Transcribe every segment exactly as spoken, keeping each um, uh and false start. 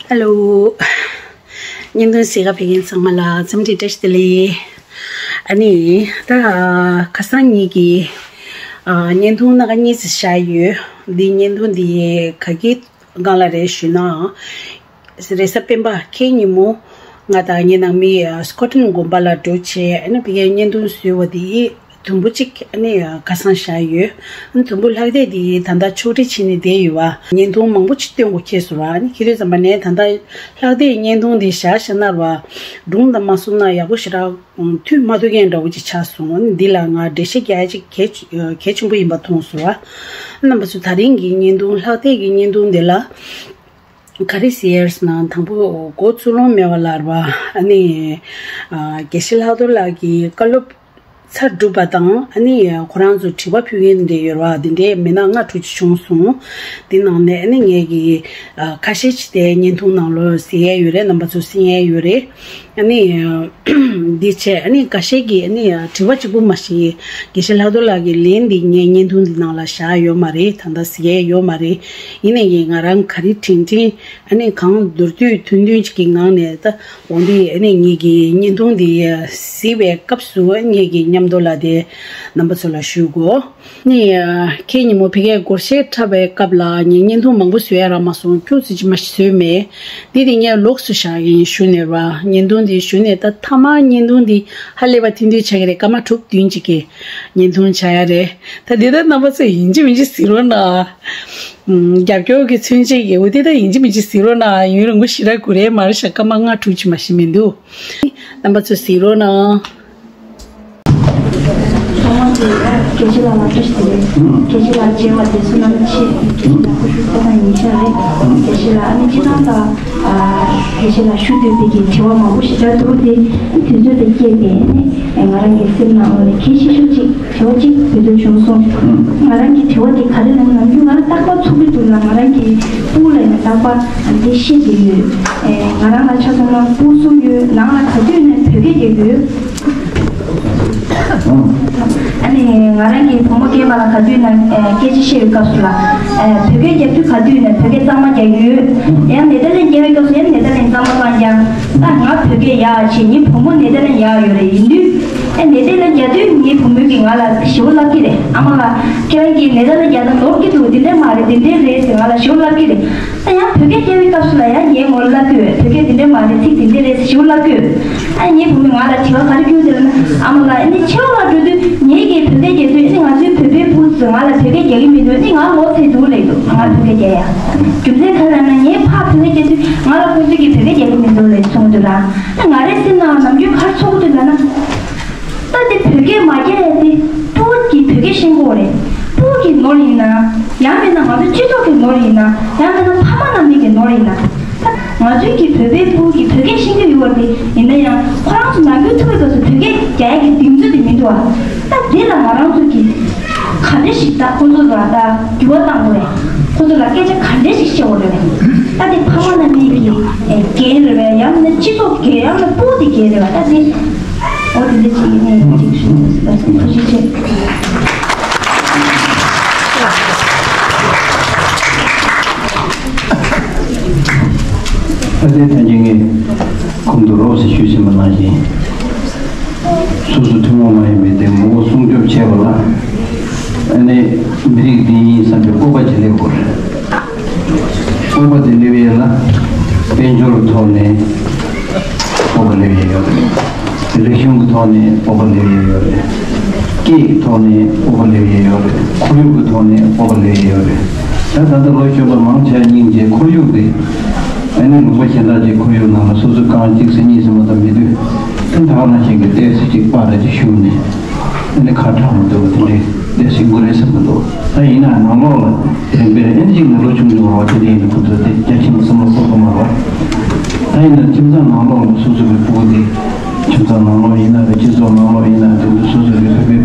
ཧེ་ལོ། བརྙན་ཐུང་གཟིགས་ག་ཕེབས་མཁན་ཚང་མ་ལ་འཚམས་འདྲི་བཀྲ་ཤིས་བདེ་ལེགས། ཨ་ནི་ད་ཁ་སང་ཉིད་ཀྱི་ཨ་བརྙན་ཐུང་སྣ་ཁ་གཉིས་ཙམ་བཞག་ཡོད། འདི་བརྙན་ཐུང་འདི་ག་གི་སྒང་ལ་རེད་ཞུས་ན། རེས་གཟའ་སྤེན་པ་ཁེ་ཉིན་མོ་ང་དང་ངའི་ནང་མི་སྐོ་ཊོན་དགོན་པ་ལ་འགྲོ་བྱས། ཨ་ནི་ཕ་གིའི་བརྙན་ཐུང་བཟོས་པ་དེ་དུམ་བུ་གཅིག་ཨ་ནི་ཁ་སང་བཞག་ཡོད། ཨ་ནི་དུམ་བུ་ལྷག་བསྡད་དེ་ད་ལྟ་ཕྱོགས་སྒྲིག་བྱས་ནས་བསྡད་ཡོད་པ། བརྙན་ཐུང་མང་པོ་ཅིག་སྟོན་དགོས་ཁེལ་སོང་བ། ཨ་ནི་ཁེ་དུས་ཙམ་པ་ནས་ད་ལྟ་ལྷག་བསྡད་བརྙན་ཐུང་འདི་བཞག་བཞག་ན་བ། སྒྲུང་དང་མ་གསུངས་ན་ཡག་པོ་ཞེ་དྲག་མཐུན་མ་ཐུབ་མཁན་འདྲ་བོ་ཅིག་ཆགས་སོང་། ཨ་ནི་འདི་ལ་ང་འགྲེལ་བཤད་རྒྱག་ཡ་ཅིག་གལ་གལ་ཆེན་པོ་ཡིན་པ་མཐོང་སོང་བ། རྣམ་པ་ཚོ་ད་རིང་གི་བརྙན་ཐུང་ལྷག་བསྡད་ཀྱི་བརྙན་ཐུང་འདི་ལ། ག་རེ་ཟེར་ན་དང་པོ་འགོ་ཚུགས་ལོང་མེད་པ་ལབ་པ། ཨ་ནི་ཨ་དགེ་བཤེས་ལྷག་རྡོར་ལགས་ཀྱིས་བཀའ་སློབ་ཚར་གྲུབ་པ་དང་། ཨ་ནི་ཁོ་རང་ཚོ་དྲི་བ་ཕུལ་མཁན་འདྲ་ཡོད་ར། དེ་འདྲའི་མི་སྣ་ལྔ་དྲུག་ཅིག་བྱུང་སོང་། དེ་ནང་ནས་ཨ་ནི་ངས་ཀྱི་ཨ་ཁ་ཤས་ཅིག་དེ་བརྙན་ཐུང་ནང་ལོགས་གཟིགས་ཡས་ཡོད་རེད། རྣམ་པ་ཚོ་གཟིགས་ཡས་ཡོད་རེད། ཨ་ནི་འདི་བྱས། ཨ་ནི་འགའ་ཤས་ཀྱིས་ཨ་ནི་དྲི་བ་གཅིག་པུ་མ་ཞིག་དགེ་བཤེས་ལྷག་རྡོར་ལགས་ཀྱི་ལན་འདི་ངས་བརྙན་ཐུང་འདི་ནང་ལ་བཞག་ཡོད་མ་རེད། ད་ལྟ་གཟིགས་ཡས་ཡོད་མ་རེད། ཡིན་ནའི་ང་རང་ག་རེ་དྲན་དྲན། ཨ་ནི་གང་མདོར་བསྡུས་ཐུང་ཐུང་ཅིག་གི་ངང་ནས་ད་འོ་འདི་ཨ་ནི་ངེད་ཀྱི་བརྙན་ཐུང་འདི་གཟིགས་པའི་སྐབས་སུ་ངེད་ཀྱི་མཉམ་དུ་ལ་དེ་རྣམ་པ་ཚོ་ལ་ཞུ་དགོས། ནི་ཁེ་ཉིན་མོ་ཕ་གིའི་སྒོར་གཞས་འཁྲབ་པའི་སྐབས་ལ་ངས་བརྙན་ཐུང་མང་པོ་བཟོ་ཡ་རག་མ་སོང་། ཁྱུག་ཙམ་ཅིག་མ་ཞིག་བཟོས་མེད། འདི་དེ་ངས་ལོགས་སུ་བཞག་གི་ཡིན་ཞུ་ནས་ར། བརྙན་ཐུང་འདི་ཞུ་ནས་ད་མཐའ་མ་བརྙན་ཐུང་འདི་ཧ་ལས་པ་ཐུང་ཐུང་ཆགས་ཀྱི་རེད། སྐར་མ་དྲུག་བདུན་ཅིག་གི་བརྙན་ཐུང་ཆགས་ཡ་རེད། ད་འདི་ལྟར་རྣམ་པ་ཚོས་ཡིན་གཅིག་མིན་གཅིག་གཟིགས་རོགས་གནང་། རྒྱབ་སྐྱོར་གྱི་མཚོན་བྱེད་ཀྱི་འོ་དེ་ད་ཡིན་གཅིག་མིན་གཅིག་གཟིགས་རོགས་གནང་། ཡུན་རིང་པོ་ཞེ་དྲག་དགོས་རེད་མ་རེད་ཤག་སྐར་མ་ལྔ་དྲུག་ཅིག་མ་ཞིག་མི་འདུག་རྣམ་པ་ཚོས་གཟིགས་རོགས་གནང་། དགེ་བཤེས་ལགས་ལ་བཀྲ་ཤིས་བདེ་ལེགས། དགེ་བཤེས་ལགས་མཇལ་བ་དེ་བསོད་ནམས་ཆེ། དགེ་བཤེས་ལགས་སྐུ་ཞབས་ཐོག་མཐའ་ཡས་ཤག་རེད། དགེ་བཤེས་ལགས་ཨ་ནི་སྤྱིར་བཏང་ད་དགེ་བཤེས་ལགས་ཞུ་འདོད་པའི་གི་དྲི་བ་མང་པོ་ཞེ་དྲག་འདུག་དེ་དུས་ཚོད་དང་བཅས་ཏེ་ནི་ང་རང་གི་སེམས་ནང་ལ་གལ་ཆེ་ཤོས་ཅིག་དྲི་བ་གཅིག་འབུལ་འདོད་བྱུང་སོང་། ང་རང་གི་དྲི་བ་དེ་ག་རེ་ལབ་ན། ནམ་རྒྱུན་ང་རང་རྟག་པར་ཚོགས་འདུ་འདུག་ལ་ང་རང་གི་སྤུ་གུ་ལ་ཡང་རྟག་པར་འདི་བཤད་ཀྱི་ཡོད། ང་རང་ལ་ཆ་མཚོན་ན་སྤུ་གུ་གསུམ་ཡོད། ནང་ལ་ག་དུས་ནས་བོད་སྐད་རྒྱག་གི་ཡོད། ཨ་ནི་ང་རང་གི་བུ་མོ་སྐྱེས་པ་ལ་ག་དུས་ན་སྐད་ཆ་བཤད་པའི་སྐབས་སུ་ལ་བོད་སྐད་རྒྱབ་དུས་ག་དུས་ན་བོད་སྐད་གཙང་མ་རྒྱག་གི་ཡོད། ཡང་ནེ་ཐར་ལེན་རྒྱག་པའི་སྐབས་སུ་ཡང་ནེ་ཐར་ལེན་གཙང་མ་གཙང་རྒྱག་ད་ང་བོད་སྐད་ཡག་བྱས། ངའི་བུ་མོ་ནེ་ཐར་ལེན་ཡག་ཡོད་རེད། ཡིན་དུས་ཨ་ནེ་ཐར་ལེན་རྒྱག་དུས་ངའི་བུ་མོས་ཀྱིས་ང་ལ་ཞེ་པོ་ལབ་ཀྱི་རེད། ཨ་མ་ལགས་ཁྱེད་རང་གིས་ནེ་ཐར་ལེན་རྒྱག་ན་ནོར་གྱི་འདུག་འདི་འདྲ་མ་རེད། འདི་འདྲ་རེད་ཟེར་ང་ལ་ཞེ་པོ་ལབ་ཀྱི་རེད། ད་ཡང་བོད་སྐད་རྒྱག་པའི་སྐབས་སུ་ལ་ཡང་ངས་ངོ་ལ་ལབ་ཀྱི་ཡོད། བོད་སྐད་འདི་འདྲ་མ་རེད། ཚིག་འདི་འདྲ་རེད་ཟེར་ཞེ་པོ་ལབ་ཀྱི་ཡོད། ཨ་ངའི་བུ་མོས་ང་ལ་དྲི་བ་ག་རེ་བསྐྱུར་འདུག་ལབ་ན། ཨ་མ་ལགས་ཨ་ནི་ཆེ་བ་ལ་འགྲོ་དུས་ངེད་ཀྱིས་བོད་སྐད་རྒྱག་དུས་ཨ་ནི་ང་ཚོའི་བོད་པའི་སྤུ་གུ་ཚོས་ང་ལ་བོད་སྐད་རྒྱག་གི་མི་འདུག་ཨ་ནི་ང་ངོ་ཚ་འདུག་ལབ་འདུག་ང་བོད་སྐད་རྒྱག་ཡ། རྒྱུ་མཚན་ག་རེ་ལབ་ན་ངའི་ཕ་བོད་སྐད་རྒྱག་དུས་ང་ལ་ཁོང་ཚོས་ཀྱིས་བོད་སྐད་རྒྱག་གི་མི་འདུག་ལབ་གསུངས་འདུག་ར། ཨ་ང་རའི་སེམས་ནང་ནམ་རྒྱུན་ག་རེ་ཚོར་གྱི་འདུག་ལབ་ན། ད་དེ་བོད་སྐད་མ་རྒྱག་ཡ་དེ་སྤུ་གུ་གིས་བོད་སྐད་ཤེས་དགོས་རེད། སྤུ་གུ་གི་ནོར་ཡིན་ན། ཡང་མིན་ན་ང་ཚོ་སྤྱི་ཚོགས་ཀྱི་ནོར་ཡིན་ན། ཡང་མིན་ན་ཕ་མ་རྣམ་པའི་གི་ནོར་ཡིན་ན། ད་ང་ཚོའི་གི་བོད་པའི་སྤུ་གུ་གིས་བོད་སྐད་ཤེས་ཀྱི་ཡོད་རེད། ཡིན་ན་ཡང་ཁོ་རང་ཚོ་ནམ་རྒྱུན་ཐུག་པའི་སྐབས་སུ་བོད་སྐད་རྒྱག་ཡ་གི་གདེང་ཚོད་དེ་མི་འདུག་ཨ། ད་དེ་ལ་ང་རང་ཚོ་གིས་ག་འདྲ་ཞིག་ད་ཁོ་ཚོ་ལ་ད་འགྱུར་བ་གཏང་དགོས་རེད། ཁོ་ཚོ་ལ་སྐད་ཆ་ག་འདྲ་ཞིག་བཤད་དགོས་རེད། ད་དེ་ཕ་མ་རྣམ་པའི་གི་འགན་རེད་པས། ཡང་མིན་ན་སྤྱི་ཚོགས་འགན། ཡང་མིན་ན་སྤུ་གུ་དེ་འགན་རེད་པ། ད་དེ། འོ་དེ་འདྲ་ཅིག་ཡིན་ནའི་ཅིག་ཞུ་ཟེར་བ་སོང་། ཐུགས་རྗེ་ཆེ། ཨ་ཙི་ཐན་ཅིག་ངས་གོང་དུ་རོགས་ཞེས་ཞུས་ཟིན་པ་ནང་བཞིན། སོ་སོ་ཐུན་མོང་མ་ཡིན་པའི་དེ་ངོ་བོ་སྲུང་སྐྱོབ་བྱས་པ་ལ། ཨ་ནི་མི་རིགས་འདི་ཡིན་བསམ་པའི་སྤོབས་པ་ཅིག་སླེབས་དགོས་རེད། སྤོབས་པ་དེ་སླེབས་ཡས་ལ་དཔལ་འབྱོར་ཐོག་ནས་སྤོབས་པ་སླེབས་ཡས་ཡོད་རེད། རིག་གཞུང་གི་ཐོག་ནས་སྤོབས་པ་སླེབས་ཡས་ཡོད་རེད། སྐད་ཀྱི་ཐོག་ནས་སྤོབས་པ་སླེབས་ཡས་ཡོད་རེད། ཁོར་ཡུག་གི་ཐོག་ནས་སྤོབས་པ་སླེབས་ཡས་ཡོད་རེད། ད་ད་ལྟ་ལོ་གཞོན་པ་མང་ཆེ་བ་སྙིང་རྗེ་ཁོར་ཡུག་དེ། ཨ་ནི་ལུང་པ་གཞན་དག་ཅིག་ཁོར་ཡུག་ནང་ལ་སོ་སོ་རྐང་གཅིག་ཟེར་གཉིས་ཟེར་མ་གཏོགས་མེད་དུས། ད་ད་ག་ནང་བཞིན་གྱི་ལྟས་སུ་གཅིག་པར་རེ་གཅིག་བཞུགས་ནས། ཨ་ནི་ཁ་གྲག་མི་འདུག་པ་དེ་འདྲའི་ལས་ཟིན་དགོས་རེད་བསམ་གྱི་འདུག་ད་ཡིན་ན་ནང་ལོགས་ལ་རིམ་པས་ཨ་ནི་གཅིག་ནས་ལོ་ཆུང་ཆུང་རེད་པ། དེ་འདྲ་ཡིན་དུས་ཁོ་ཚོ་དེ་རྒྱ་ཆེན་པོ་བསམ་བློ་འཁོར་ཐུབ་མ་རེད་པ། ད་ཡིན་ན་ཁྱིམ་ཚང་ནང་ལོགས་ལ་སོ་སོ་གི་སྤུ་གུ་དེ། ཁྱིམ་ཚང་ནང་ལོགས་ཡིན་ན་རེད། སྤྱི་ཚོགས་ནང་ལོགས་ཡིན་ན་རེད། དེ་ཚོ་སོ་སོ་གི་བོད་པའི་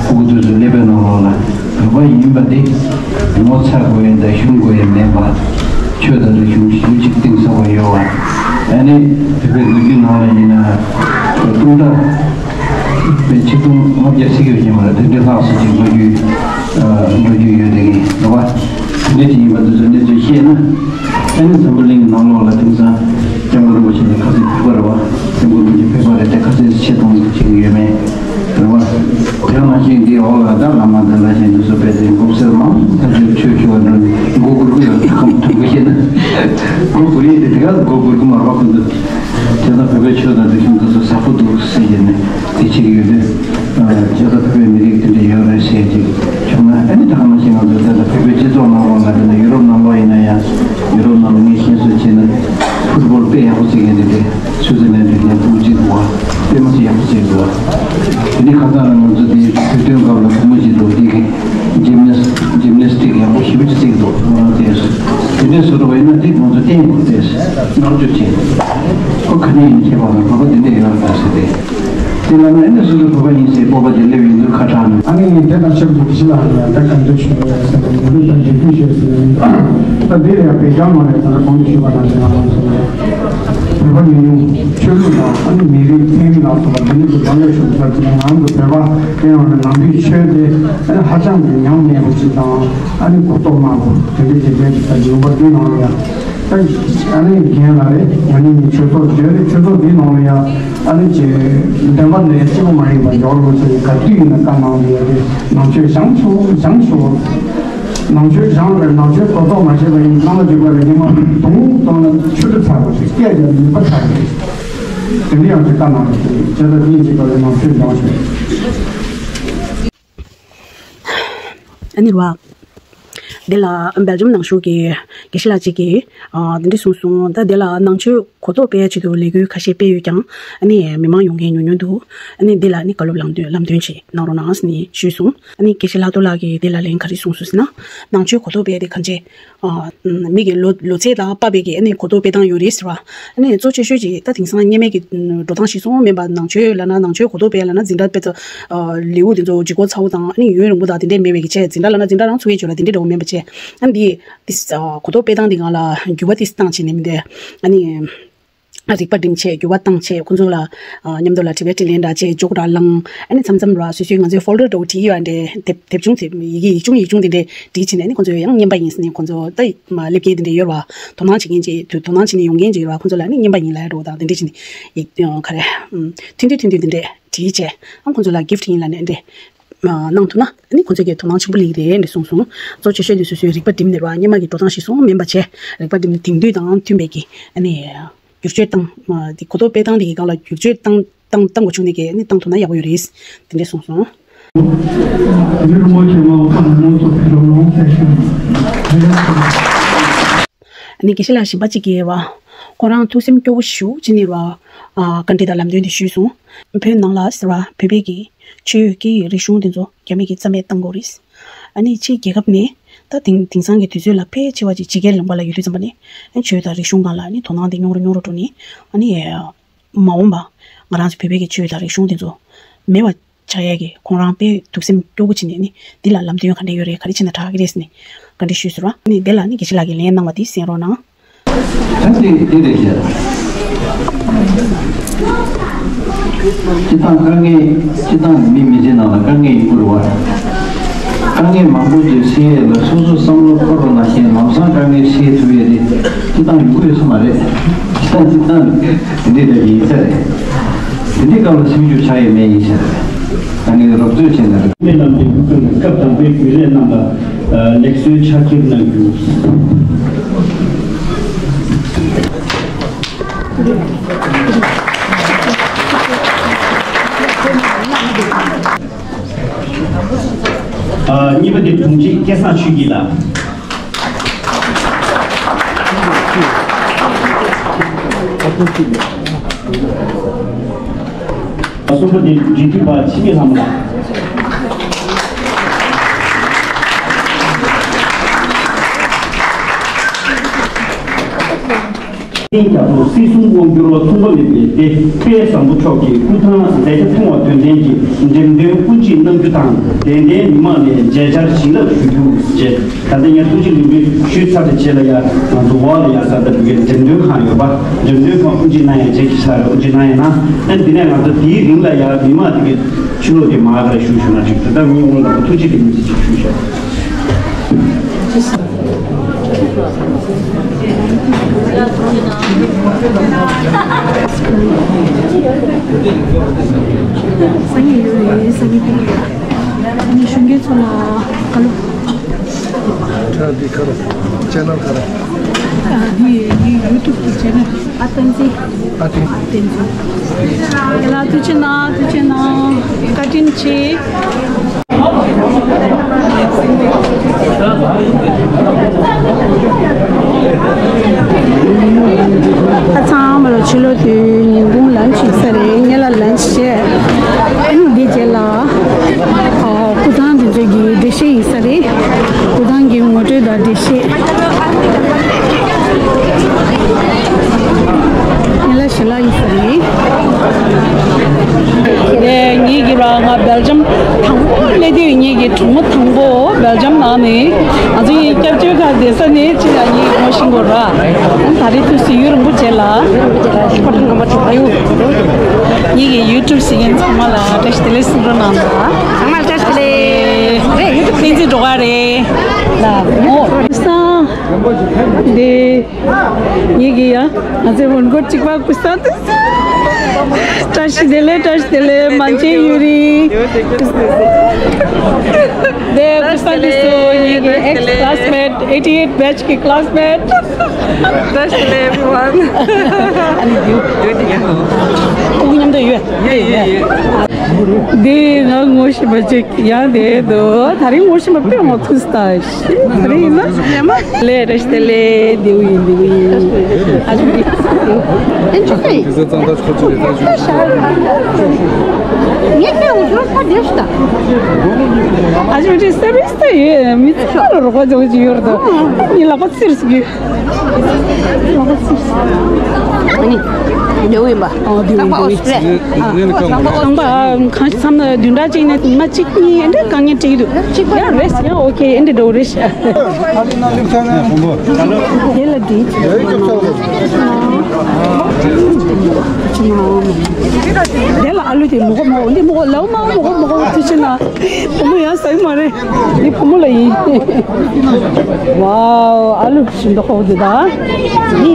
སྤུ་གུ་དེ་ཚོ་ཀླད་པའི་ནང་ལོགས་ལ་བོད་པ་ཡིན་པ་དེ་ངོ་ཚ་དགོས་ཡས་དང་ཞུམ་དགོས་ཡས་མེད་པ། ཆོས་དང་རིག་གཞུང་ཞེ་པོ་ཅིག་གཏིང་ཟབ་པོ་ཡོད་པ། ཨ་ནི་བོད་པའི་ལོ་རྒྱུས་ནང་ལ་ཡིན་ན་སྟོང་ཕྲག་པའི་ཆིག་སྟོང་ལྔ་བརྒྱ་ཟེར་གྱི་ཡོད་ཀྱི་མ་རེད། དེ་འདྲའི་ལྷག་ཙམ་ཅིག་ལོ་རྒྱུས་ལོ་རྒྱུས་ཡོད་དེ་གི་རེད་པ། གནས་ཅིག་ཡིན་པ་འདི་ཚོ་གནས་ཚུལ་ཤེས་ན། ཨ་ནི་འཛམ་བུ་གླིང་གི་ནང་ལོགས་ལ་དེང་སང་སྐྱབས་མགོན་རིན་པོ་ཆེ་ལ་ཁ་གསལ་ཕེབས་པ་རེད་བ། སྐྱབས་མགོན་རིན་པོ་ཆེ་ཕེབས་པ་རེད་དེ་ཁ་གསལ་ཆེ་མཐོང་བྱེད་ཀྱི་ཡོད་མེད་རེད་བ། དེ་ནང་བཞིན་འདིའི་འོག་ལ་ད་བླ་མ་འདི་ལ་བཞིན་དུ་སུ་བས་ཏེ་མགོ་སེར་མང་ཐ་ཆུ་ཆོས་ཆུ་བ་འགྲོ་ནས་མགོ་སྒུར་གི་ཡོད་ཁམས་ཐུག་གི་ཤེས་ན། མགོ་སྒུར་ཡིན་དེ་དེ་ག་མགོ་སྒུར་གི་མ་རེད་བ་ཁོང་ཚོ། དེ་ལ་བོད་པའི་ཆོས་དང་རིག་གཞུང་འདི་ཚོ་ཟབ་པོ་འདུག་ཟེར་གྱི་ནས་དེ་བྱེད་ཀྱི་ཡོད་དུས། ཇི་ལྟར་བོད་པའི་མི་རིགས་དེ་འདྲ་ཡོད་རེད་ཟེར་ཅིག་བྱུང་ན་ཨ་ནི་ད་ག་ནང་བཞིན་ང་ཚོ་དེ་ལྟར་བོད་པའི་སྤྱི་ཚོགས་ནང་ལོགས་ལ་དེ་ནས་ཡུ་རོབ་ནང་ལོགས་ཡིན་ན་ཡང་ཡུ་རོབ་ནང་ལ་ངས་ཤེས་སོ་བྱས་ན་ཕུཊ་བོལ་དཔེ་ཡག་པོ་བྱེད་མཁན་དེ་འདྲས་སུའི་ཙི་ལན་དེ་འདྲས་ཕྲུ་གུ་གཅིག་འདུག་བ། དཔེ་མ་ཚད་ཡག་པོ་བྱེད་འདུག་བ། དེ་ནས་ཁ་སང་ལ་ང་ཚོ་དེ་བོད་དོན་སྐབས་ལ་བུ་མོ་ཞིག་འདུག་དེ་གི་ཇིམ་ནེ་སི་ཇིམ་ནེ་སི་ཊིག་ཡག་པོ་ཞེ་པོ་ཅིག་བྱེད་ཀྱི་འདུག་ང་རང་དེ་དེ་འདྲས་བཟོ་འདྲ་བ་ཡིན་ན་དེ་ང་ཚོ་བསྟན་དགོས་དེ་མནར་གཅོད་བྱེད་ཁོ་ག་ནས་ཡིན་ཁྱེད་པ་ལ་བོད་པ་དེ་འདྲས་ཡོད་རེད་ཟེར་ཏེ། དེ་ལ་ནི་ཨ་ནི་སོ་སོ་བོད་པ་ཡིན་ཟེར་སྤོབས་པ་དེ་སླེབས་ཡོང་དུས་ཁ་གྲག་ནས། ཨ་ནི་དེ་དང་ཆབས་ཅིག་ཕྱི་ལ་ཡང་ད་གང་འདོད་ཞུ་ཡོད་ཟེར་ནས་ཡིན་དུས་ད་འཇིགས་སྐུལ་ཞུ་ཟེར་ནས་ད་འདིར་ཡང་བོད་རྒྱ་ནང་ནས་ད་ལྟ་གོང་དུ་ཞུས་པ་ནང་བཞིན་ང་རང་ཚོ་བོད་པ་ཉམས་མྱོང་ཆོས་ལུགས་དང་ཨ་ནི་མི་རིགས་ཚན་རིག་ལ་སོགས་པ་འདི་ནི་དུ་གང་ལས་ཞུ་ཚར་ཚུལ་ང་རང་ཚོ་བོད་པ་དེ་ཡང་ནང་པའི་ཆོས་དེ་ཨ་ནི་ཧ་ཅང་གི་ཉམས་དམས་པོ་ཅིག་དང་ཨ་ནི་གོ་རྟོགས་དམའ་པོ་དེ་འདྲ་ཅིག་བྱས་ཅིག་ད་ཡོང་པ་འདི་ནང་ལ་ཡང་། ཨ་ནི་རྒན་ལགས་རེད། ང་ནི་ནི་ཆོས་ཚོགས་བརྗོད་རེད། ཆོས་ཚོགས་འདིའི་ནང་ལ་ཡང་ཨ་ནི་ཅེ་འདོན་པ་ནས་གཅིག་པུ་མ་ཡིན་པར་ཡོར་ལོ་ཚོས་ག་དུས་ཡིན་ན་བཀའ་གནང་ཡོད་རེད། ནང་ཆོས་བཞེངས་ཤོག་བཞེངས་ཤོག་ནང་ཆོས་བཞེངས་རེད། ནང་ཆོས་གོ་རྟོགས་མ་བྱས་པ་ཡིན་ནང་ལ་འཇུག་པ་རེད། ཉི་མ་དུང་དུང་ལ་ཆུ་དྲི་ཚ་བ་རེད། སྐད་ཀྱང་ནུས་པ་ཚ་རེད། དེ་འདྲ་ཡང་ཅིག་བཀའ་གནང་རེད། བྱས་ཙང་འདིའི་གཅིག་པ་ལ་ནང་ཆོས་བཞེངས་ཤོག་ཨ་ནི་ར། འདི་ལ་སྦེལ་ཇམ་ནང་བཞུགས་ཀྱི་དགེ་བཤེས་ལགས་གཅིག་གིས་ཨ་འདི་འདྲ་གསུངས་སོང་། ད་འདི་ལ་ནང་ཆོས་གོ་རྟོགས་སྤེལ་ཡ་ཆེད་དུ་ལས་འགུལ་ཁ་ཤས་སྤེལ་ཡོད་ཀྱང་ཨ་ནི་མི་མང་ཡོང་མཁན་ཉུང་ཉུང་འདུག་ཨ་ནི་འདི་ལ་ནི་བཀའ་སློབ་ལམ་སྟོན་ལམ་སྟོན་ཅིག་གནང་རོགས་གནང་ཟེར་ནས་ཞུས་སོང་། ཨ་ནི་དགེ་བཤེས་ལྷག་རྡོར་ལགས་ཀྱིས་འདི་ལ་ལན་ག་རེ་གསུངས་སོང་ཟེར་ན། ནང་ཆོས་གོ་རྟོགས་སྤེལ་ཡ་དེ་གང་ཅི། ཨ་མི་གི་ལོ་ལོ་ཚད་དང་དཔག་པའི་གི་ཨ་ནི་གོ་རྟོགས་སྤེལ་སྟངས་ཡོད་རེད་ཟེར་བ། ཨ་ནི་གཙོ་ཆེ་ཤོས་ཀྱི་ད་དེང་སང་སྔོན་མའི་གི་འགྲོ་སྟངས་ཤིག་སོང་མིན་པ། ནང་ཆོས་ལབ་ན་ནང་ཆོས་གོ་རྟོགས་སྤེལ་ལབ་ན་འཛིན་གྲྭ་དཔེ་ཚོ་ལེའུ་དེ་ཚོ་ལྗིད་ཁོག་ཚ་བོ་དང་ཨ་ནི་ཡུན་རིང་པོ་དང་དེ་འདྲས་མེད་པའི་གི་ཆེད། འཛིན་གྲྭ་ལབ་ན་འཛིན་གྲྭ་རང་ཚུགས་ཡས་ཆོག་ལ་དེ་འདྲས་འདྲ་བོ་མིན་པ་བྱས། ཨ་ནི་འདི་འདི་གོ་རྟོགས་སྤེལ་སྟངས་འདི་སྒང་ལ་འགྱུར་བ་ཏིས་བཏང་བྱས་ནས་མི་འདུག་ཨ་ནི། རིག་པ་སྒྲིམ་བྱས་འགྱུར་བ་བཏང་བྱས་ཁོང་ཚོ་ལ་མཉམ་དུ་ལ་དྲི་བའི་དྲིས་ལན་འདྲ་བྱས་འཇོག་འདྲ་བླངས། ཨ་ནི་མཚམས་མཚམས་ར་སོ་སོའི་ང་ཚོའི་ཕོལ་ཌར་འདྲ་བོ་བྲིས་ཡོད་འདྲ་དེབ་དེབ་ཆུང་དེ་ཡི་གེ་ཡིག་ཆུང་ཡིག་ཆུང་དེ་འདྲས་བྲིས་བྱས་ནས་ཨ་ནི་ཁོང་ཚོས་ཡང་རྔན་པ་ཡིན་ཟེར་ནས་ཁོང་ཚོ་ད་མ་སླེབས་མཁན་དེ་འདྲས་ཡོད་ར་དོ་སྣང་བྱེད་མཁན་ཅིག་དོ་སྣང་བྱེད་ནས་ཡོང་མཁན་ཅིག་ཡོད་ར་ཁོང་ཚོ་ལ་ནི་རྔན་པ་ཡིན་ལབ་ཡ་འདྲ་བོ་དང་དེ་འདྲས་བྱས་ནས་ཡིག་ག་རེ་ཐུང་ཐུང་ཐུང་ཐུང་དེ་འདྲས་བྲིས་བྱས་ཨ་ཁོང་ཚོ་ལ་གིཕ་ཊི་ཡིན་ལབ་ནས་འདྲས་གནང་ཐུབ་ན་ཨ་ནི་ཁོང་ཚོ་གི་དོ་སྣང་ཆེན་པོ་སླེབས་ཀྱི་རེད་འདྲས་གསུངས་སོང་། གཙོ་ཆེ་ཤོས་དེ་སོ་སོའི་རིག་པ་སྒྲིམ་ནས་ར་སྔོན་མ་གི་འགྲོ་སྟངས་ཤིག་སོང་མིན་པ་བྱས་རིག་པ་སྒྲིམ་ནས་དེང་དུས་དང་མཐུན་པའི་གི་ཨ་ནི། བསྒྱུར་བཅོས་བཏང་། མ་འདི་གོ་རྟོགས་སྤེལ་སྟངས་འདི་གི་སྒང་ལ་བསྒྱུར་བཅོས་བཏང་བཏང་བཏང་དགོས་བྱུང་ནས་ཀྱི་ནི་བཏང་ཐུབ་ན་ཡག་པོ་ཡོད་རེད། དེ་འདྲས་གསུངས་སོང་། དེ་ནི་རིན་པོ་ཆེ་མ་འོངས་པ་ནང་ཚོ་ཕེབས་རོགས་གནང་ཟེར་ཞུ། ནི་དགེ་བཤེས་ལགས་གཞན་པ་གཅིག་གིས་བ། ཁོང་རང་ཐུགས་སེམས་སྐྱོ་བོ་ཞུ་ཅི་ནི་བ། བཀའ་འདྲི་དང་ལམ་སྟོན་དེ་ཞུས་སོང་། བོད་ནང་ལ་ཟེར་བ་བོད་པའི་གི་ཆོས་ཀྱི་རིག་གཞུང་དེ་ཚོ་རྒྱ་མི་གི་རྩ་མེད་བཏང་དགོས་རེད། ཨ་ནི་ཕྱིའི་རྒྱལ་ཁབ་ནས་ད་དེང་དེང་སང་གི་དུས་ཚོད་ལ་ཕལ་ཆེ་བ་ཅིག་ཕྱི་རྒྱལ་ལུང་པ་ལ་ཡོད་དུས་ཙམ་པ་ནས་ཨ་ཆོས་དང་རིག་གཞུང་སྒང་ལ་ཨ་ནི་དོ་སྣང་དེ་ཉུང་རུ་ཉུང་རུ་འགྲོ་ནས་ཨ་ནི་མ་འོངས་པ་ང་རང་ཚོ་བོད་པའི་གི་ཆོས་དང་རིག་གཞུང་དེ་ཚོ་མེད་པ་ཆགས་ཡས་ཀྱི་ཁོང་རང་དཔེ་ཐུགས་སེམས་སྐྱོ་པོ་བྱས་ནས་ཨ་ནི་འདི་ལ་ལམ་སྟོན་ག་འདྲས་ཡོད་རེད་ག་རེ་བྱས་ན་དྲག་གི་རེད་ཟེར་ནས་བཀའ་འདྲི་ཞུས་ཟེར་བ། ཨ་ནི་དེ་ལ་ཨ་ནི་དགེ་བཤེས་ལགས་ཀྱིས་ལན་གནང་བ་དེ་གསན་རོགས་གནང་། ད་དེ་དེ་རེད་ཤག་སྤྱི་བཏང་དཀའ་ངལ་སྤྱི་བཏང་མི་མི་ཚེ་ནང་ལ་དཀའ་ངལ་ཡོང་གི་རེད་བ། དཀའ་ངལ་མང་པོ་ཅིག་སེལ་ཡས་ལ་སོ་སོ་བསམ་བློ་འཁོར་བ་ནང་བཞིན་ལམ་སང་དཀའ་ངལ་སེལ་ཐུབ་ཡས་དེ་སྤྱི་བཏང་ཡོང་གི་ཡོད་ས་མ་རེད། སྤྱི་བཏང་སྤྱི་བཏང་དེ་འདྲའི་འདྲ་ཡིན་ས་རེད། དེ་འདྲའི་སྐབས་ལ་སེམས་ཤུགས་ཆག་ཡས་མེད་ཡིན་ས་རེད། ད་ངས་རོབ་ཚོད་བྱས་ན་རེད། སྨོན་ལམ་འདེབས་སྐུལ་སྐབས་དང་པོའི་བརྒྱུད་རེས་རྣམས་ལ་ལེགས་གསོའི་ཕྱག་འཁྱེར་གནང་རྒྱུ། ཨ། གཉིས་པ་དེ་དྲུང་ཆེ་སྐལ་བཟང་ཆོས་སྐྱིད་ལགས། གསུམ་པ་དེ་འབྲེལ་མཐུད་པ་འཆི་མེད་ལྷ་མོ་ལགས། རྒྱ་མཚོ་སྲིད་གསུམ་དབང་བསྒྱུར་བ་མཚུངས་པ་མེད་པའི་སྡེ་དཔལ་བཟང་པོ་མཆོག་གི་སྐུ་ཐང་མཛད་བརྒྱ་ཐམ་པ་དོན་ལྡན་གྱི་འགྲེམས་སྟོན་དབུ་འབྱེད་གནང་རྒྱུ་དང་། དད་ལྡན་མི་མང་ནས་མཇལ་བཅར་བྱིན་རླབས་ཞུ་རྒྱུ་བཅས། ད་ལྟ་ངས་ཐུགས་རྗེ་ལེགས་འབུལ་ཞུས་ཚར་བའི་རྗེས་ལ་ཡང་ང་ཚོ་འོག་ལ་ཡང་ས་ད་བུ་གའི་འགྲེམས་སྟོན་ཁང་ཡོད་པ། འགྲེམས་སྟོན་ཁང་དབུ་འབྱེད་གནང་ཡ་རྗེས་ཀྱི་ཆ་ལ་དབུ་འབྱེད་གནང་ཡ་གནང་། ཨ་ནི་འདི་ནས་ང་ཚོ་དེའི་རིང་ལ་ཡང་མི་མང་དེ་གའི་ཕྱི་ལོགས་དེ་མར་ག་རེ་ཞུ་ཞུ་ན་ཅིག་ད་ལྟ་ངས་དབང་དང་པོ་ཐུགས་རྗེ་ལེགས་འབུལ་ཞུ་ཞུ་ཞུ། སང་ཉིན་ཡོད་རེད། སང་ཉིན་པི་ཡོད། ཨ་ནི་གཞོན་སྐྱེས་ཚོ་ལ་བཀའ་སློབ། ཁྲ་འདི་ཁ་ར། ཅེ་ནལ་ཁ་ར། ཨ། འདི་ངའི་ཡུ་ཊུབ་ཀྱི་ཅེ་ནལ། ཨ་བསྟན་འཛིན། ཨ་བསྟན། བསྟན་འཛིན། ཡ་ལ་ཐུགས་རྗེ་གནང་། ཐུགས་རྗེ་གནང་། བཀའ་དྲིན་ཆེ། ད་ཚང་མ་ལ་ཕྱི་ལོགས་དུས་ཉིན་གུང་ལན་ཅི་ཟ་རེད། ངས་ལ་ལན་ཅི་བྱས། ཨ་ནི་འདི་རྗེས་ལ། ཨ། སྐུ་ཐང་འདི་ཚོ་གི་འགྲེལ་བཤད་ཡིན་ས་རེད། སྐུ་ཐང་གི་ངོ་སྤྲོད་དང་འགྲེལ་བཤད། ངས་ལ་ཞལ་ལག་ཡིན་ས་རེད། ངས་ངའི་གི་ར་ང་སྦེལ་ཇམ་དང་པོ་སླེབས་དུས་ངའི་གི་གྲོགས་མོ་དང་པོ་སྦེལ་ཇམ་ནང་ནས་ང་ཚོ་ཡི་སྐྱབས་བཅོལ་ཁང་བསྡད་ས་ནས་ཅི་ལ་ངའི་ངོ་ཤེས་དགོས་ར། ད་རེས་དུས་སུ་ཡུན་རིང་པོ་རྗེས་ལ་ངའི་གི་ཡུ་ཊུབ་གཟིགས་མཁན་ཚང་མ་ལ་བཀྲ་ཤིས་བདེ་ལེགས་གསུང་རོགས་གནང་དང་། ཚང་མ་ལ་བཀྲ་ཤིས་བདེ་ལེགས། བསྟན་འཛིན་འགྲོ་ག་རེད་ལ། ཨོ། བསང་འདི། ངེད་ཀྱི་ཡ། ང་ཚོའི་མོན་གྷོ་གཅིག་པ་སྐུ་ས་དུ། བཀྲ་ཤིས་བདེ་ལེགས། བཀྲ་ཤིས་བདེ་ལེགས། མན་ཆད་ཡུ་རི། དེ་སྐུ་ས་དུ་སུ་ངེད་ཀྱི་ex classmate eighty eight batch གི་classmate། བཀྲ་ཤིས་བདེ་ལེགས་everyone། ཨ་ནི་ཡུ། ཡུ་དེ་ཡ། ཨུ་མཉམ་དུ་ཡོད། ཡོད་ཡོད་ཡོད། འདི་ང་ངོ་ཤེས་པ་ཅིག་ཡང་དེ་འདུག་ད་རིང་ངོ་ཤེས་པ་དཔེ་མང་ཐུག་སྟེ། ད་རིང་ཡིན་ན་ལས་རེ་ཞིག་དེ་ལས་འདིའུ་ཡིན་འདིའུ་ཡིན། ཨ་ཅུ་ཡིན། དེ་ཚོ་ཙང་ད་ཆོ་ཅི་རེད་ད་ཅུ། ངས་ཁྱེད་འུ་ཚོར་ཕ་བདེ་ཞིག་ད། ཨ་ཅུ་དེ་སེ་བིས་དེ་ཡོད། མི་ཚེ་ལ་རོགས་པ་ཅོག་ཅིག་ཡོད་རེད་དོ། ངའི་ལག་པ་ཚིར་སོང་གི། ཨ་ནི། འདིའུ་ཡིན་པ། ཨོ་འདིའུ་ཡིན་འདིའུ་ཡིན། ཨ། ཁང་པ་གང་ཞིག་མཚམས་ན་བདུན་ཕྲག་གཅིག་ནས་མ་གཅིག་གཉིས་འདྲ་དཀའ་ངལ་འཕྲད་ཀྱི་འདུག་ཡ་རེད། ཡ་ཨོ་ཁེ། འདི་འགྲོ་རེད། དེ་ལ་འགྲིག་དེ་ལ་ཨ་ལུ་དེ་མོ་གོ་མོ་འདི་མོ་གོ་ལའུ་མ་མོ་གོ་མོ་གོ་ཐུ་ཆེ་ན། བུ་མོ་ཡང་ཟ་གི་མ་རེད། འདི་བུ་མོ་ལ་ཡིན། ཝའོ། ཨ་ལུ་ཞིམ་མདོག་ཁ་པོ་འདི་དང་། འདི།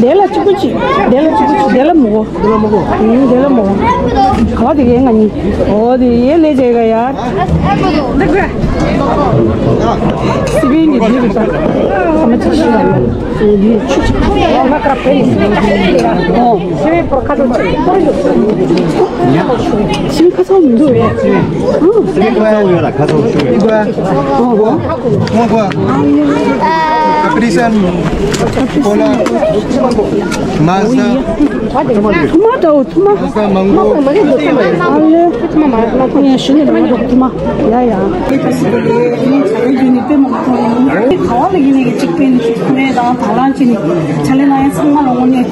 དེ་ལ་གཅིག་པུ་གཅིག་དེ་ལ་གཅིག་པུ་གཅིག་དེ་ལ་མོ་གོ། དེ་ལ་མོ་གོ། ཨུམ། དེ་ལ་མོ་གོ། ག་བ་དེ་གའི་ང་གཉིས། ཨོ་དེ་ཡེ་ལེ་ཇེ་ག་ཡ། སི་པིན་གྱི་དེ་རེད་ད། ཨ་མ་ཅིག་ཤི་ཡ། ཨོ། ཤིང་ཁ་སང་མི་འདུག་བས། ཁ་སང་ཡོད་ལ་ཁ་སང་ཤུ་ཡོད། ཨོ། ཀ་པི་རི་སན། ཀོ་ལ། མ་ཟ། ཐུ་མ་འདྲ་བོ་ཐུ་མ། མ་ཟ་མང་པོ། ཨ་ལེ། ཐུ་མ་མ་ཟ་མང་པོ། ངས་ཞུ་ནས་མ་འགྲོ་ཐུ་མ། ཡ་ཡ། ག་བ་ལ་ཡིན་ནས་ཀྱི་གཅིག་པའི་ནི་ཁོ་མེད་དང་དང་རང་གཅིག་ནི་ཆ་ལེ་ན་ཡང་ཚང་མ་ལ་ངོ་ནས་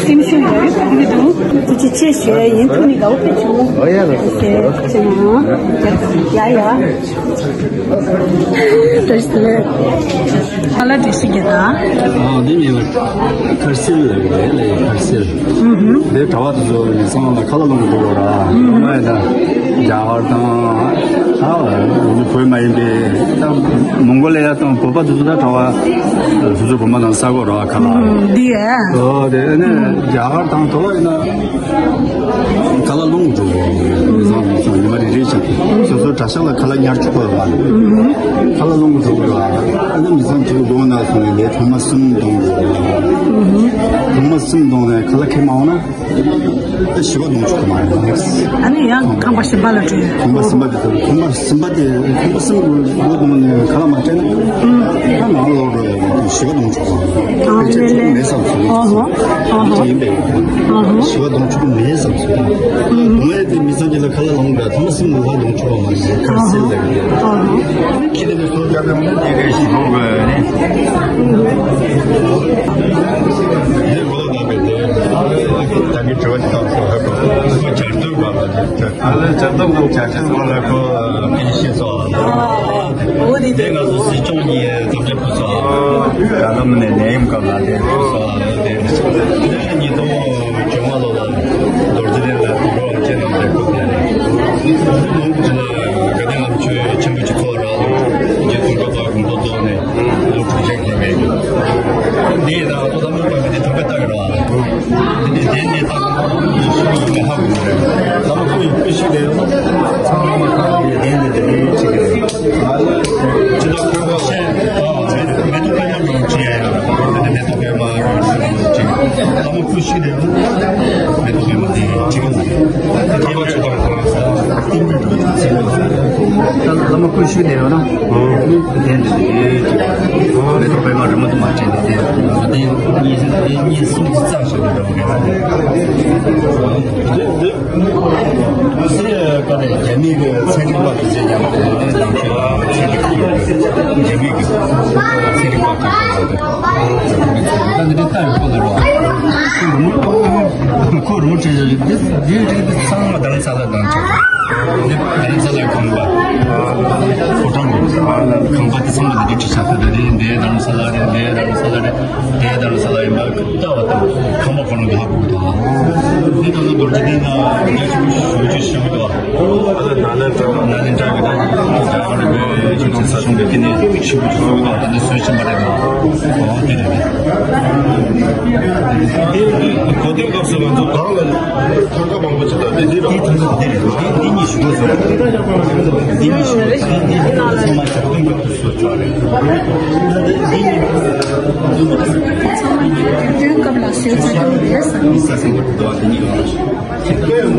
སེམས་ཤུགས་ཡོད་རེད་ཟེར་གི་འདུག་ཐུགས་རྗེ་ཆེ་ཞུ་ཡ་ཡིན། ཐུགས་ནི་དགའ་བོ་ཕེབས་བྱུང་། ཨོ་ཡ་ལ། ཨོ་ཁེ། ཡ་ཡ། བཀྲ་ཤིས་བདེ་ལེགས། ཨ་ལ་བཀྲ་ཤིས་བདེ་ལེགས། ཨ་འདི་ནི་ཁར་སིལ་ལ་ཡོད་རེད་ལ། ཁར་སིལ། ཨུ་ཧུ། འདི་གྲྭ་པ་དེ་ཚོ་ཡིན་ཙང་ལ་ཁ་ལག་སློང་གི་འགྲོ་གི་ར། ཨུ་ཧུ། ང་ཡིན་ན་རྒྱ་གར་དང་། ཨ། བོད་མ་ཡིན་པའི་ད་མོང་གོ་ལི་ཡ་དང་བོད་པ་དེ་ཚོ་ད་གྲྭ་པ་སོ་སོ་བོད་པ་དང་ས་གོ་ར་ཁ་ལག། ཨུ། འདི་ཡ། ཨོ་དེ་ནི་རྒྱ་གར་དང་དོ་ཡིན་ན། ཁ་ལག་སློང་འགྲོ་གི་རེད། མི་ཚང་མི་ཚང་ཉི་མ་རེ་རེ་བྱས་སོ་སོའི་གྲྭ་ཤག་ལ་ཁ་ལག་ཉར་བཅུག་པ་རེད་པ། ཁ་ལག་སློང་འགྲོ་གི་རེད་པ། ཨ་ནི་མི་ཚང་གཅིག་གི་སྒོ་ན་སོང་ནས་ལས་ཐེངས་མ་གསུམ་གཏོང་དགོས་རེད། ཐེངས་མ་གསུམ་གཏོང་ནས་ཁ་ལག་ཁྱེར་མ་འོང་ན་ཨ་བཞི་པ་གཏོང་ཆོག་གི་མ་རེད། ཨ་ནི་ཡང་ཁང་པ་གཞན་པ་ལ་འགྲོ་ཡ། ཁང་པ་གཞན་པ་དེ་ཚོ་ཁང་པ་གཞན་པ་དེ་ཁང་པ་གསུམ་གྱི་སྒོ་གཏོང་ནས་ཁ་ལག་མ་སྤྲད་ན་ཨ་ནང་ལོག་འགྲོ་ཡ་བཞི་པ་གཏོང་ཆོག་གི་མ་རེད། ཨ་ལེ་ལེ། ཨ་ཧོ། ཨ་ཧོ། ཡིན་པས། ཨ་ཧོ། བཞི་པ་གཏོང་ཆོག་གི་མེད་བསམ་སོང་། ངས་དེ་མི་ཚང་གཅིག་ལ་ཁ་ལག་སློང་ག་ཐེངས་མ་གསུམ་ལ་གཏོང་ཆོག་པ་མ་རེད། ཁ་སིལ་ལ་གི། ཁྱེད་དེ་ཚོ་རྒྱབ་ལ་འོང་ན་དེ་ག་ཞིག་ལོག་གི་ནི། དེ་གོ་ལ་ན་པའི་དེ། ད་གི་དྲི་བ་ཅིག་བཏང་སོང་། ཁོ་བྱ་སྡོད་པ་ལ་དེ། ཨ་ལེ་བྱ་སྡོད་པ་བྱ་སྡོད་པ་ལ་ཁོ་ཕན་ཤེས་སོང་། འོ་དེ། དེ་ང་ཚོ་སྲིད་སྐྱོང་གིས་འཚམས་འདྲི་ཕུལ་སོང་། ད་ལམ་ནས་ནད་ཡམས་སྐབས་ལ་དེ་ཕུལ་སོང་། དེ་ཉིས་སྟོང་བཅོ་ལྔ་ལོ་ལ་རྡོ་རྗེ་གདན་ལ་དུས་འཁོར་དབང་ཆེན་གནང་བའི་སྐབས་དེ་རེད། དེ་ནང་གི་ལ་དགའ་ལྡན་ལམ་ཆོས་ཆེན་པོ་གཅིག་ཚོགས་ར་ལོ། རྗེ་ཙོང་ཁ་པ་དགོངས་རྫོགས་རྫོགས་ནས་ལོ་དྲུག་ཅུ་ལྷག་པའི་ ཚང་མ་གང་ཡིན་ལྡན་ལྡན་ལྡན་ལྡན་བྱེད་ཀྱི་རེད། ཅི་ལ་ཁོ་བ་ཤེས། ཨ་མེ་ཏོག་པད་མ་རང་བྱེད་ཡ་ཡོད་ལ། མེ་ཏོག་པད་མ་རང་བྱེད། ཨ་མ་ཁུ་ཤི་ནས་མེ་ཏོག་པད་མ་དེ་བྱེད་ཀྱི་འདུག་ཁ་པར་ཆུ་བར་ཁང་ས་ཏིང་ཏིང་ཏིང་ཟེར་ནས། ཨ་མ་ཁུ་ཤི་ནས་ཡོད་ན། ལྡན་ལྡན་ལྡན་ལྡན་བྱེད། མེ་ཏོག་པད་མ་རི་མོ་དུ་མ་བྱས་ནས་བསྡད། ད་དེ་གཉིས་གཉིས་གསུམ་གྱི་རྩ་ཞིག་ཏུ་འགྲོ་གི་རེད། སེ་ཀ་ནས་རྒྱ་མི་གི་ཚན་རིག་པ་དེ་ཚོས་ཀྱང་ནས་ནས་ཚན་རིག་པ་རྒྱ་མི་གི་ཚན་རིག་པ་དེ་ཚོས་ད་འདི་འདྲའི་ལྟ་ཡོང་གི་རེད་བ། ཁོ་རུ་མོ་ཁྲིད་ཡོད་འདི་འདི་འདྲའི་འདི་ཚང་མ་རྡ་རམ་ས་ལ་དང་ཆ་འདི་རྡ་རམ་ས་ལ་ཁང་པ་ཕོ་བྲང་གི་ཁང་པ་དེ་ཚང་མ་འདི་འདྲའི་ཁྲི་ཆགས་ས་རེད། འདི་རྡ་རམ་ས་ལ་རེད། འདི་རྡ་རམ་ས་ལ་རེད། འདི་རྡ་རམ་ས་ལ་རེད། དེ་ལྟར་ས་ལ་ཡིན་པ་ལྟ་བ་དང་ཁམས་པ་ཁོ་རང་གི་ཧ་གོ་གི་འདུག་འདི་ལྟ་ན་རྡོ་རྗེ་གདན་ན་ཡ་ཞུ་ཞུ་ཅིག་ཞུ་གི་འདུག་ཨ་ད་ན་ལེན་དྲ་ན་ལེན་དྲ་གི་ད་རྒྱ་གར་གི་ཅིག་ཅིག་ས་ཆུང་གི་དེ་ནས་ཞུ་གི་ཞུ་གི་འདུག་ད་ནི་སོན་ཆེན་པ་རེད་འདུག་འོ་དེ་རེད། དེ་གོ་དོན་སྐབས་སུ་ང་ཚོ་གང་ལ་ཐང་ག་མང་པོ་ཅིག་དང་དེ་འདྲའི་རོགས་དེ་ཐང་ག་དེ་རེད། དེ་དེ་གཉིས་ཞུ་དགོས་སོང་། དེ་གཉིས་ཞུ་དགོས་སོང་། དེ་དེ་ཚང་མ་ཞབས་བརྟན་སྐབས་སུ། དུས་སྐབས་ལ་བཟོས་ཚར་གྱི་རེད་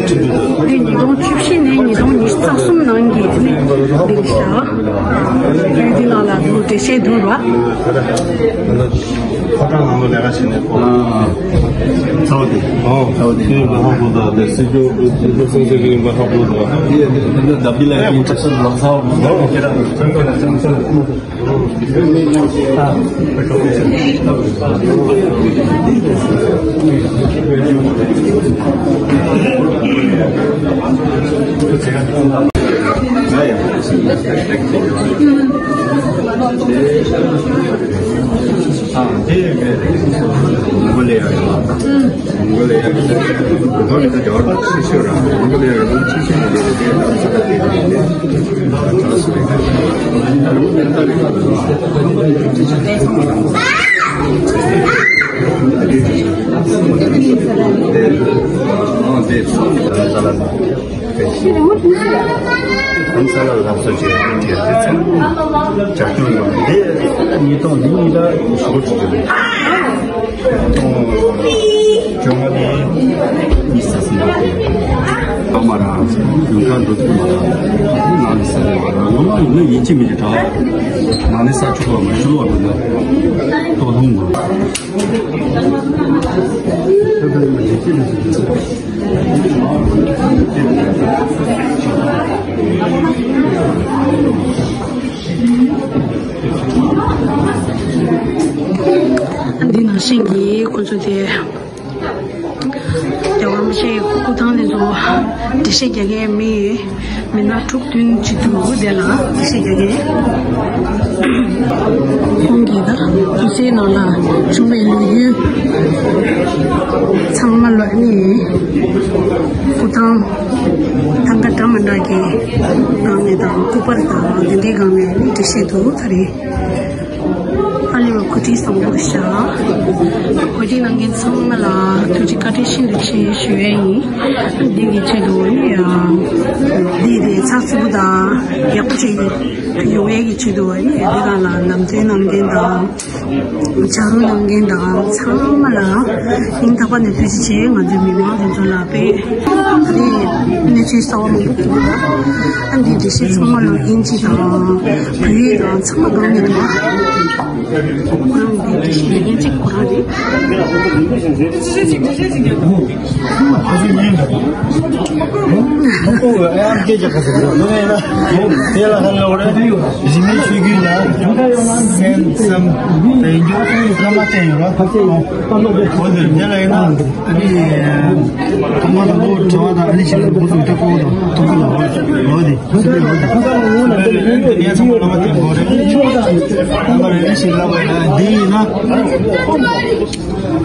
ཟེར། འདི་ཉིས་སྟོང་བཅུ་བཞི་ནས་ཉིས་སྟོང་ཉི་ཤུ་རྩ་གསུམ་ནང་གི་ནི་འདི་ཤག་དུས་འདི་ནང་ལ་འདུག་འགྲེལ་བཤད་འདུག་ར། ཕོ་བྲང་ནང་ལ་ལས་ཀ་བྱེད་ནས་ཁོ་ཚ་བ་དེ། ཨོ་ཚ་བ་དེ་ཡིན་པ་ཧ་གོ་ད། དེ་སྲིད་སྐྱོང་སྲིད་སྐྱོང་སེང་ཚེ་གི་ཡིན་པ་ཧ་གོ་ད། ཡེ་འདི་འདི་འདི་ལ་ཡིན་ཚ་ལག་ཚ་བ་མ་ཁྱེད་རང་། ཁམས་ས་ལ་ལགས་སོ་ཅེས་ཀྱི་དེ་ཚང་མ་བྱ་སྐྱོང་ཡོད། དེ་ཉིས་སྟོང་འདི་གཉིས་ལ་ཞུ་སྒོ་བྱེད་ཀྱི་རེད། བཅོ་ལྔ་ནས་ཉི་ཤུ་རྩ་གསུམ་བར་དུ་ཨ་མ་རང་ཡོང་ཁ་འགྲོ་ཐུབ་མ་རེད། ནང་ནས་ས་རེད་བ། ནང་ལ་ཡིན་ན་ཡིན་གཅིག་མིན་གཅིག་དྲག་ནང་ནས་ས་ཆུ་བ་མ་ཤུལ་བ་རེད་ན་ཏོག་ལྷུང་དགོས། འདི་ནང་བཞིན་གྱི་ཁོ་ཚོ་དེ་རྒྱལ་བ་རིན་པོ་ཆེའི་སྐུ་ཐང་དེ་ཚོ་འགྲེལ་བཤད་རྒྱག་མཁན་མི་མི་སྣ་དྲུག་བདུན་ཅིག་འདུག་དེ་ལ་འགྲེལ་བཤད་རྒྱག་མཁན། ཁོང་གིས་ད་དུས་ཚོད་ནང་ལ་བྱུང་བའི་ལོ་རྒྱུས་ཚང་མ་ལ་ནི་སྐུ་ཐང་ཐང་ག་འདྲ་མི་འདྲ་གི་སྒང་ནས་དང་སྐུ་པར་དང་དེ་འདྲའི་སྒང་ནས་ནི་འགྲེལ་བཤད་འདུག་ད་རེས། ཨ་ལེ་བ་གོ་སྒྲིག་བཟང་པོ་ཞིག་གོ་སྒྲིག་གནང་མཁན་ཚང་མ་ལ་ཐུགས་རྗེ་བཀའ་དྲིན་ཤིན་ཏུ་ཆེ་ཞུ་ཡས་ཡིན། འདི་གི་ཆེད་དུ་ནི་འདི་དེ་ཚགས་ཚུད་པོ་དང་ཡག་པོ་བྱེད་ཀྱི་ཡོང་ཡས་ཀྱི་ཆེད་དུ་ནི་འདི་ག་ལ་ལམ་སྟོན་གནང་མཁན་དང་། བྱ་རུང་གནང་མཁན་དང་ཚང་མ་ལ་སྙིང་ཐག་པ་ནས་ཐུགས་རྗེ་ཆེ། ང་ཚོའི་མི་མང་དེ་ཚོ་ལ་དཔེ་ཨ་ནི་གནས་ཚུལ་གསར་བ་མང་པོ་ཐོན་པ་ལ་ཨ་འདི་འགྲེལ་བཤད་ཚང་མ་ལ་དབྱིན་ཇི་དང་བོད་ཡིག་དང་ཚང་མ་གང་ནས་དང་ཁོ་རང་གི་འགྲེལ་བཤད་དབྱིན་ཇི་ཁོ་རང་རེད།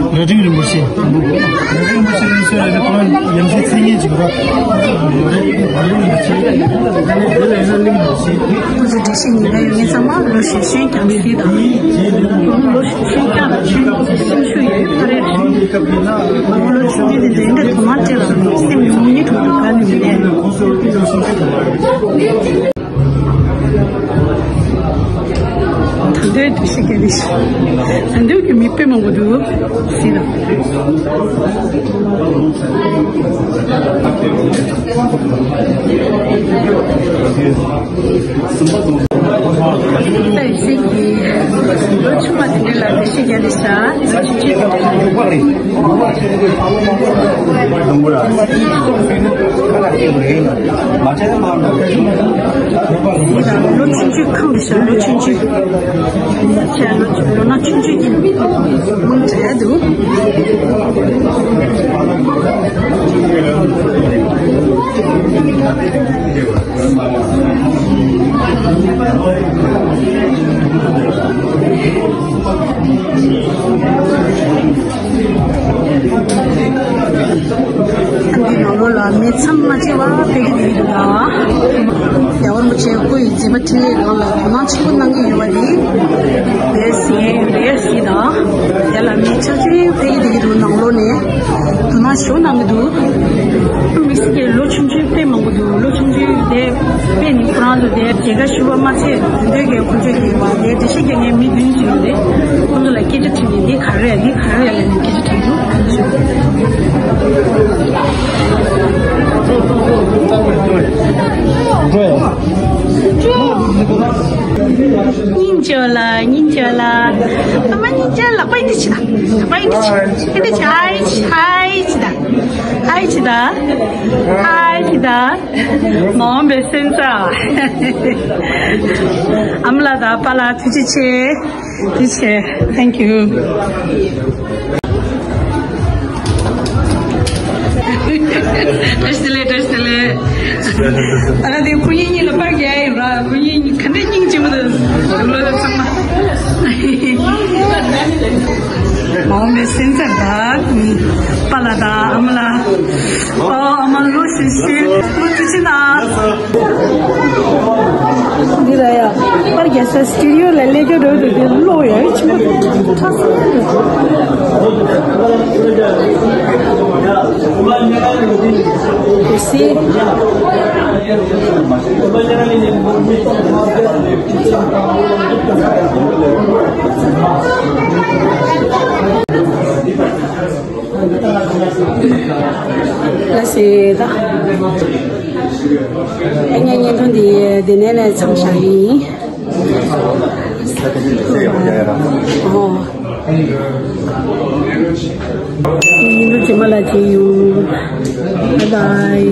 ར་སྒྲིག་རིན་པོ་ཆེ། ར་སྒྲིག་རིན་པོ་ཆེ་ལ་སོགས་ལ་ཁོང་ཡང་སྲིད་མཚན་ཉིད་ཅིག་ར། ར་སྒྲིག་རིན་པོ་ཆེ། ཁོ་ཚོ་འགྲེལ་བཤད་ཉན་མཁན་ཡོད་མཁན་ཚང་མ་ལོ་ཤས་ཤིང་རྐྱང་ཞིག་དང་། ལོ་ཤས་ཤིང་རྐྱང་ལ་ཆེན་པོ་སེམས་ཤུགས་ཡོད་པ་རེད། ང་ལོ་ཆུང་དུས་འདི་འདྲའི་དུ་མ་སྤྲད་ལ་སེམས་ཉུང་ཉུང་དུ་ག་ནས་མི་ལས། ད་འདིར་གྱི་མི་དཔེ་མང་པོ་འདུག་ཟེར་ན། ལྟ་ཡི་སེམས་ཀྱི་ལོ་ཆུང་བ་དེ་འདྲ་ལ་འགྲེལ་བཤད་རྒྱག་ནས་ཤག་ལོ་ཆུང་ཆུང་དེ་འདྲ་ལ། ལོ་ཆུང་ཆུང་ཁམས་རེད་ཤག་ལོ་ཆུང་ཆུང་། ལོ་ན་ཆུང་ཆུང་གི་མིང་བྲིས་འདུག་འདི་ནང་ལོགས་ལ་མི་མཚམས་མ་བཅད་པར་ཕེབས་ཀྱི་འདུག་ལ། རྒྱལ་བ་རིན་པོ་ཆེ་སྐུ་ཡི་མཛད་པ་འཕྲིན་ལས་སྒང་ལ་དོ་སྣང་ཆེན་པོ་གནང་གི་ཡོད་པ་འདི་བས་སི་བས་སི་དང་། དེ་ལ་མི་ཆ་ཆུང་ཕེབས་ཀྱི་འདུག་ནང་ལོགས་ནས་དོ་སྣང་ཞེ་པོ་གནང་གི་འདུག་དམིགས་བསལ་གྱི་ལོ་ཆུང་ཆུང་དཔེ་མང་པོ་འདུག་ལོ་ཆུང་ཆུང་དེ་དཔེ་ནི་ཁོ་རང་ཚོ་དེ་རྒྱལ་ཁ་ཞུ་བ་མ་ཚད་དེ་འདོད་ཀྱི་ཁོང་ཚོས་ཀྱི་བ་དེ་འགྲེལ་བཤད་རྒྱག་མཁན་མི་བདུན་ཞིག་ཡོད་རེད། ཁོང་ཚོ་ལ་སྐད་ཆ་དྲིས་ནས་འདི་ག་རེ་རེད་འདི་ག་རེ་རེད་ལབ་ནས་སྐད་ཆ་དྲིས་འདུག་སྙིང་རྗེ་ལ་སྙིང་རྗེ་ལ། ཨ་མ་སྙིང་རྗེ་ལ་ལག་པ་འདི་བྱེད་ད། ལག་པ་འདི་བྱེད་འདི་བྱེད། ཧའི་ཧའི་བྱེད་ད། ཧའི་བྱེད་ད། ཧའི་བྱེད་ད། མ་འོངས་པའི་སོན་རྩ། ཨ་མ་ལགས་དང་པཱ་ལགས་ཐུགས་རྗེ་ཆེ། ཐུགས་རྗེ་ཆེ། Thank you. བཀྲ་ཤིས་བདེ་ལེགས། བཀྲ་ཤིས་བདེ་ལེགས། ཨ་ནི་དེ་ཁོ་གཉིས་གཉིས་ལ་པར་རྒྱག་ཡིན་ར། ཁོ་གཉིས་གཉིས་ག་འདྲ་སྙིང་རྗེ་མོ་འདུག་ལོ་ལ་ཚང་མ། མ་འོངས་པའི་སོན་རྩ་དང་། པཱ་ལགས་དང་ཨ་མ་ལགས། ཨོ་ཨ་མ་ལོ་ཤི་ཤི་ལོ་ཏི་ཤི་ན། འདི་ལ་ཡ་པར་རྒྱག་ས་སི་ཊུ་ཌི་ཡོ་ལ་སླེབས་རྒྱུ་རེད་འདུག་དེ་ལོ་ཡ་ཆེན་པོ་ཁྲ་ས་རེད། སི། ལ་སི་ད། ཨ་ནི་བརྙན་ཐུང་འདི་འདི་ནས་ནས་མཚམས་བཞག་ཡིན། ཨོ། བརྙན་ཐུང་རྗེས་མ་ལ་མཇལ་ཡོང་། Bye bye.